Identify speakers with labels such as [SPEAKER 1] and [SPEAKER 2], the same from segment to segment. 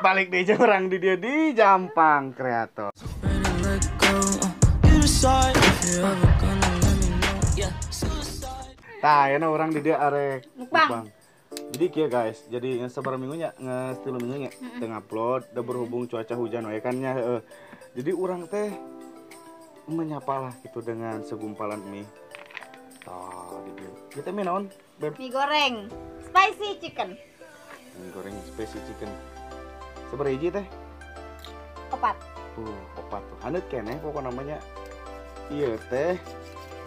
[SPEAKER 1] Balik deh orang di dia di Jampang Kreator. Tah, ya orang di dia arek mukbang. Jadi kieu guys, jadi sabar minggunya, nges tilu minggunya teu ngupload, da berhubung cuaca hujan we kan nya heeh. Jadi urang teh menyapalah gitu dengan segumpalan mie. Tah, di dieu. Kita mie naon, Beb?
[SPEAKER 2] Mie goreng spicy chicken.
[SPEAKER 1] Mie goreng spicy chicken. Sabaraha hiji teh?
[SPEAKER 2] 4.
[SPEAKER 1] Tuh, 4 tuh. Haneut keneh pokokna namanya. Ieu teh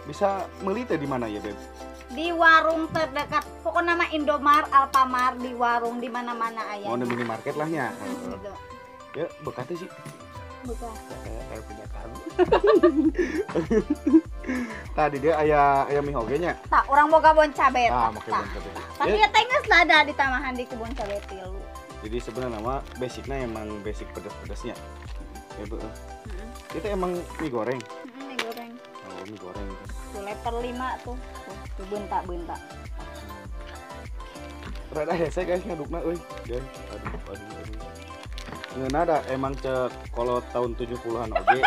[SPEAKER 1] bisa meuli teh di mana ya, Beb?
[SPEAKER 2] Di warung terdekat, pokoknya nama Indomart, Alfamart, di warung di mana-mana aya.
[SPEAKER 1] Oh, di minimarket lah nya.
[SPEAKER 2] Gitu.
[SPEAKER 1] Ya, bekatnya sih.
[SPEAKER 2] Buka.
[SPEAKER 1] Kayak punya kamu. Tadi dia aya mie oge nya.
[SPEAKER 2] Tah, urang boga bon cabe.
[SPEAKER 1] Ah, make bon cabe.
[SPEAKER 2] Tapi ya teh geus lada ditamahan di kebun cabe 3.
[SPEAKER 1] Jadi sebenarnya nama basicnya emang basic pedas-pedasnya. Ya, Bu. Itu emang mie goreng.
[SPEAKER 2] Mie goreng.
[SPEAKER 1] Oh, mie goreng.
[SPEAKER 2] Tuh level 5 tuh. Tuh bentak-bentak.
[SPEAKER 1] Rada hese guys ngadukna euy. Guys, aduh aduh aduh. Ngeunah da emang cek kolot tahun 70-an oge.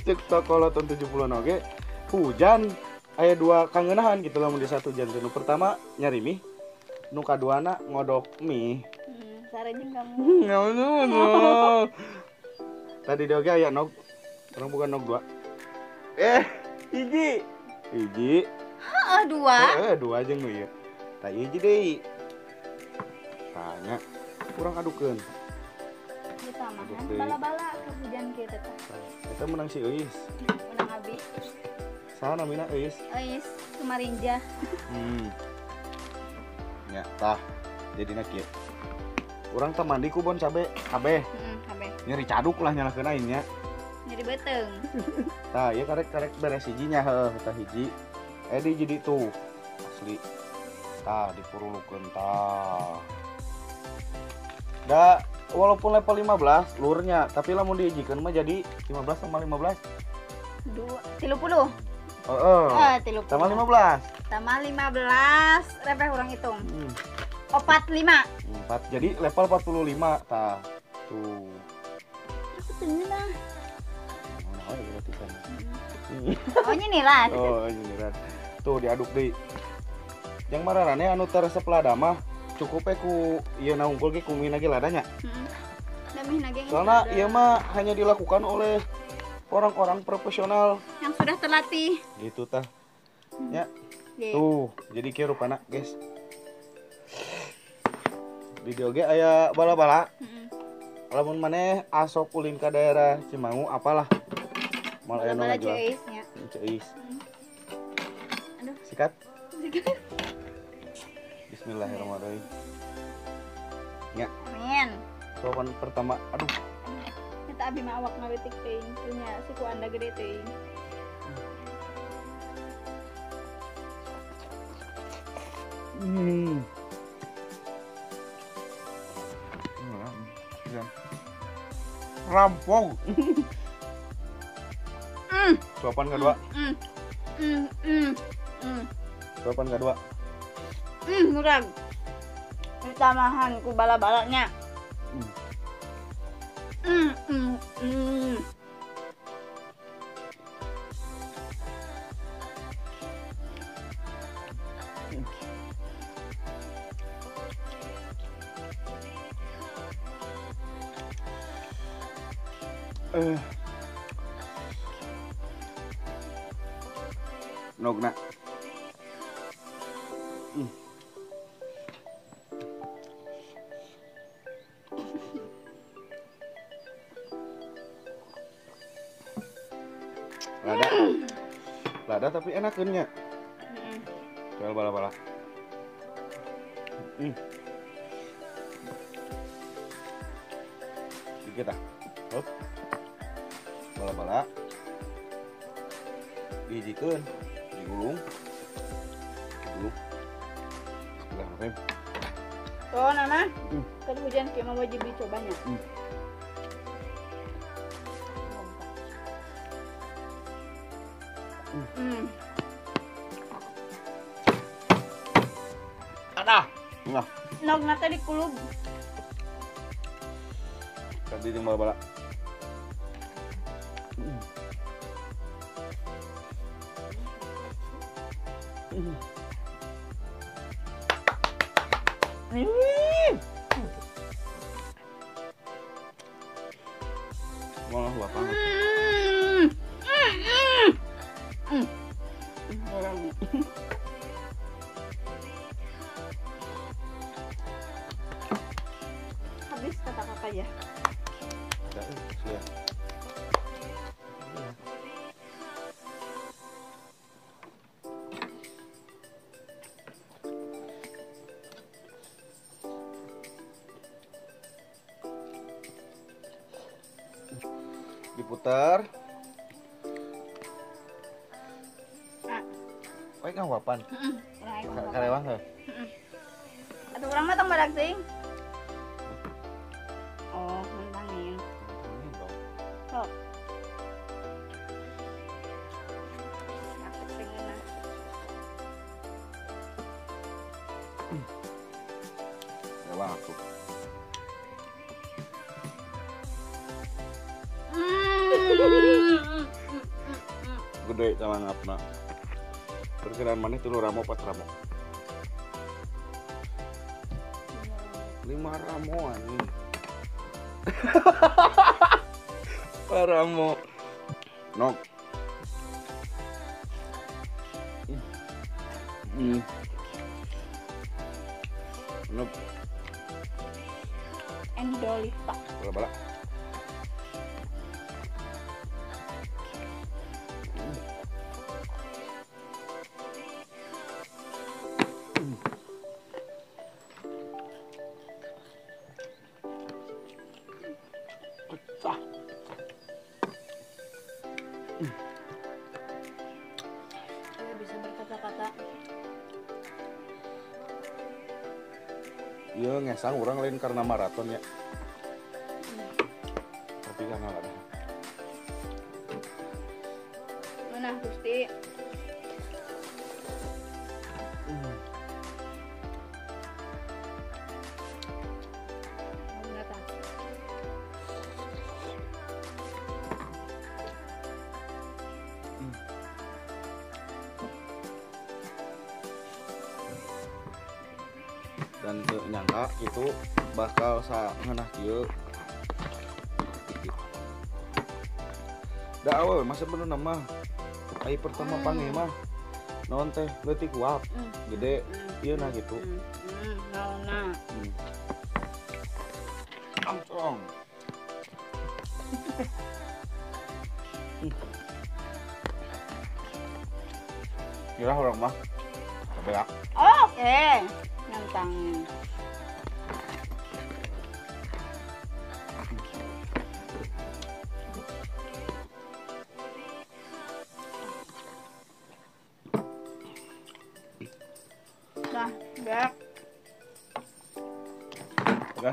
[SPEAKER 1] Cek kolot tahun 70-an oge hujan aya dua kangeunahan gitu lamun di satu hujan. Nu pertama nyari mie, nu kaduana ngodok mie.
[SPEAKER 2] Sareng kamu.
[SPEAKER 1] Tadi dia oge aya nog. Orang bukan nog 2. Hiji. Hiji.
[SPEAKER 2] Heeh, 2.
[SPEAKER 1] Heeh, 2 jeung nu ieu. Tah hiji deui. Tanya kurang adukeun.
[SPEAKER 2] Ditamahan bala-bala ke hujan kieu teh.
[SPEAKER 1] Eta menang si Euis.
[SPEAKER 2] Menang abi.
[SPEAKER 1] Saha namina Euis?
[SPEAKER 2] Euis Sumarinja.
[SPEAKER 1] Nya tah jadina kieu. Urang teh mandi ku bon cabe kabeh.
[SPEAKER 2] Heeh, kabeh.
[SPEAKER 1] Nyeri caduk lah nyalahkeun aing nya.
[SPEAKER 2] Nyeri beuteung.
[SPEAKER 1] Tah, ieu karek-karek beres hijinya heuh tah hiji. Di jadi tuh asli. Tah dipurulukeun tah. Da walaupun level 15 lurnya, tapi lamun dihijikeun mah jadi 15 tambah 15.
[SPEAKER 2] 2 30.
[SPEAKER 1] Heeh.
[SPEAKER 2] 30.
[SPEAKER 1] Tambah 15.
[SPEAKER 2] Tambah 15, repeh urang hitung. 45.
[SPEAKER 1] 4. Jadi level 45 tah. Tuh.
[SPEAKER 2] Aku teu.
[SPEAKER 1] Oh, ya berarti kan.
[SPEAKER 2] Oh, nyiniran.
[SPEAKER 1] Oh, nyiniran. Tuh diaduk deui. Yang mararane anu teu resep lada mah cukup ku ieu na unggul ge ku mie ge ladanya.
[SPEAKER 2] Heeh. Da mie ge.
[SPEAKER 1] Soalna ieu mah hanya dilakukan oleh orang-orang profesional
[SPEAKER 2] yang sudah terlatih.
[SPEAKER 1] Gitu tah. Ya. Tuh, jadi kieu rupana, guys. Di dieu ge aya bala-bala.
[SPEAKER 2] Heeh.
[SPEAKER 1] Lamun maneh asok ulin ka daerah Cimangu apalah. Mal aya nu ngajual.
[SPEAKER 2] Ceis nya.
[SPEAKER 1] Ceis.
[SPEAKER 2] Aduh.
[SPEAKER 1] Sikat.
[SPEAKER 2] Sikat.
[SPEAKER 1] Bismillahirrahmanirrahim. Ya.
[SPEAKER 2] Amin.
[SPEAKER 1] Suapan pertama, aduh.
[SPEAKER 2] Eta abi mah awak ngaletik teuing, punya suku anda gede teuing.
[SPEAKER 1] Rampung. Suapan kedua. Suapan kedua.
[SPEAKER 2] Murag. Ditamahan ku bala-balanya.
[SPEAKER 1] Nogna. Lada. Lada tapi enakeun nya. Coba bala-bala. Dikit ah. Hop. Bala-bala. Dihijikeun, digulung. Digulung. Bismillahirrahmanirrahim.
[SPEAKER 2] Tuh, Nana. Kan hujan kieu mah wajib dicobanya.
[SPEAKER 1] Ada. Nah.
[SPEAKER 2] Nog nata di kulub.
[SPEAKER 1] Tadi jeung bala-bala. Wah, banget.
[SPEAKER 2] Habis kata kakak ya.
[SPEAKER 1] Ya. Diputar. Baik ngawapan. Karewang heuh.
[SPEAKER 2] Atuh urang mah tong badak teuing. Oh, mentangin. Sok. Aku pengen ah.
[SPEAKER 1] Rewang aku. Gede sama ngapna. Perkiraan maneh 3 ramo 4 ramo. 5 ramo anjing. 4 ramo. Nok. Nok.
[SPEAKER 2] Endolita.
[SPEAKER 1] Bala-bala. Pecah.
[SPEAKER 2] Saya bisa berkata-kata.
[SPEAKER 1] Iya ngesang orang lain karena maraton ya. Tapi karena ada.
[SPEAKER 2] Mana Gusti?
[SPEAKER 1] Dan nyangka itu bakal sa ngeunah kieu. Da awewe mah sebenarnya mah ai pertama panggih mah naon teh leutik uap gede ieu nah gitu.
[SPEAKER 2] Naonna.
[SPEAKER 1] Amcong. Kira orang mah beak.
[SPEAKER 2] Oke. Nantangin. Dah, beak.
[SPEAKER 1] Oke.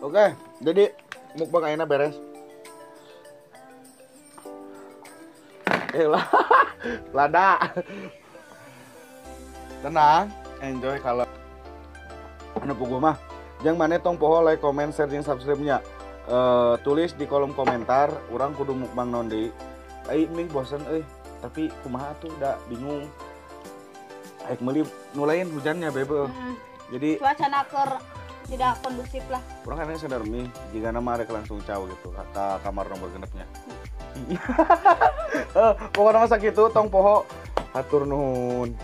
[SPEAKER 1] Oke, jadi mukbang ayeuna beres. Lah, lada. Tenang, enjoy kalau anu puguh mah. Jang maneh tong poho like, comment, share jeung subscribe-nya. Tulis di kolom komentar urang kudu mukbang naon deui. Ai ming bosen euy, tapi kumaha atuh da bingung. Aik meuli nu lain hujannya bebe. Jadi
[SPEAKER 2] cuaca keur tidak kondusif lah.
[SPEAKER 1] Urang kan sadar mie, jigana mah rek langsung caw gitu ke kamar nomor genepnya. Pokoknya masa gitu tong poho hatur nuhun.